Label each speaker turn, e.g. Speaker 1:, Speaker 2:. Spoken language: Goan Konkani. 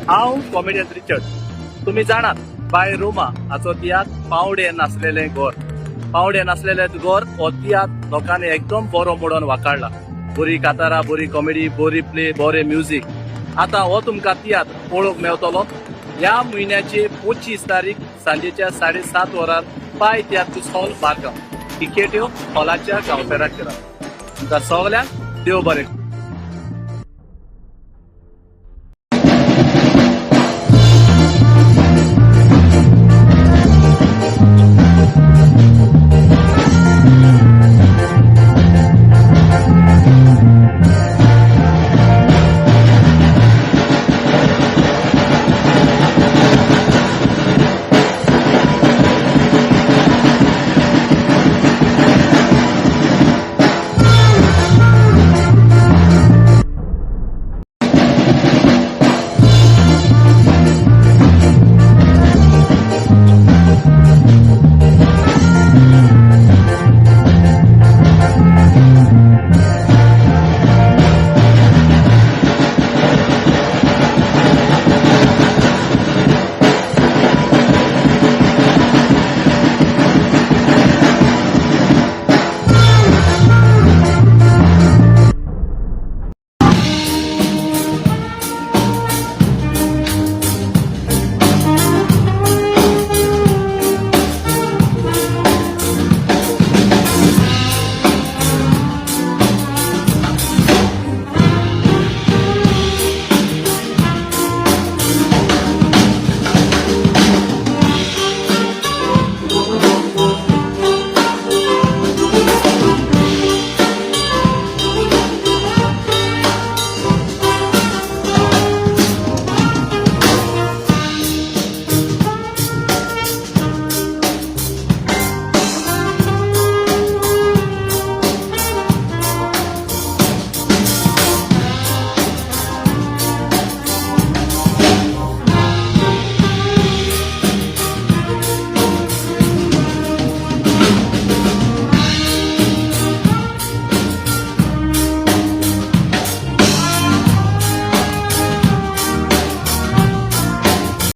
Speaker 1: हांव कॉमेडियन रिचर्ड. तुमी जाणात, बाय रोमा हाचो तियात्र पावडे नासलेलें घर. पावडे नासलेलें घर हो तियात्र लोकांनी एकदम बरो मोडून वाकाडला. बरी कातारा, बरी कॉमेडी, बरी प्ले, बरे म्युजीक. आतां हो तुमकां तियात्र पळोवंक मेवतलो ह्या म्हयन्याचे 25 तारीख सांजेच्या 7:30 वरार पाय तियात्र हॉल, बारगांव. टिकेट्यो हॉलाच्या कावंटराचेर. तुमकां सगल्यांक देव बरें.